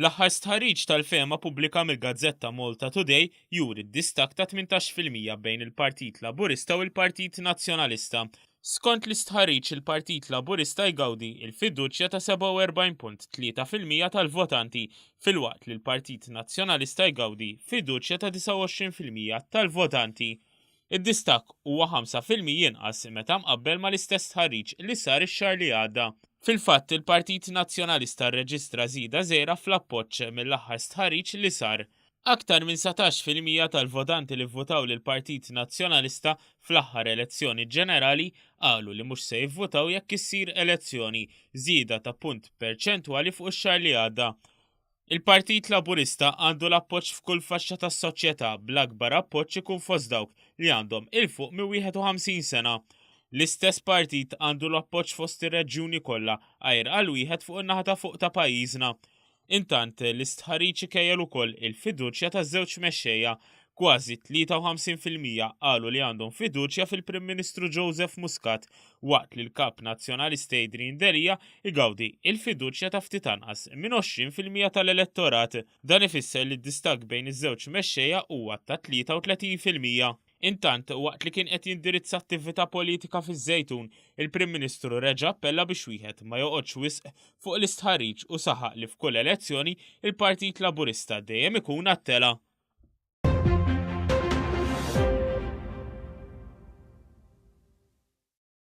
L-aħħar stħarriġ tal-fehma pubblika mill-gazzetta Malta Today juri d-distakk ta' 18% bejn il-Partit Laburista u l-Partit Nazzjonalista. Skont l-istħarriġ il-Partit Laburista jgawdi l-fiduċja ta' 47.3% tal-votanti filwaqt li l-Partit Nazzjonalista jgawdi fiduċja ta' 29% tal-votanti. Id-distakk huwa 5% inqas meta mqabbel mal-istess stħarriġ li sar ix-xahar li għadda. Fil-fatt, il-Partit Nazzjonalista rreġistra żieda żgħira fl-appoġġ mill-aħħar stħarriġ li sar. Aktar minn 19% tal-votanti li vvutaw lill-Partit Nazzjonalista fl-aħħar elezzjoni ġenerali qalu li mhux se jivvutaw jekk issir elezzjoni, żieda ta' punt perċentwali fuq ix-xahar li għadda. Il-Partit Laburista għandu l-appoġġ f'kull faxxa tas-soċjetà bl-akbar appoġġ ikun fost dawk li għandhom 'il fuq minn 51 sena. L-istess partit għandu l-appoġġ fost ir-reġjuni kollha għajr għal wieħed fuq in-naħa ta' fuq ta' pajjiżna. Intant, l-istħarriġ ikejjel ukoll il-fiduċja taż-żewġ mexxejja. Kważi 53% qalu li għandhom fiduċja fil-Prim Ministru Joseph Muscat waqt li l-Kap Nazzjonalista Adrian Delia jgawdi l-fiduċja ta' ftit anqas minn 20% tal-elettorat. Dan ifisser li d-distakk bejn iż-żewġ mexxejja huwa ta' 33%. Intant, waqt li kien qed jindirizza attività politika fiż-Żejtun, il-Prim Ministru reġa' appella biex wieħed ma joqgħodx wisq fuq l-istħarriġ u saħaq li f'kull elezzjoni, il-Partit Laburista dejjem ikun għat-telgħa.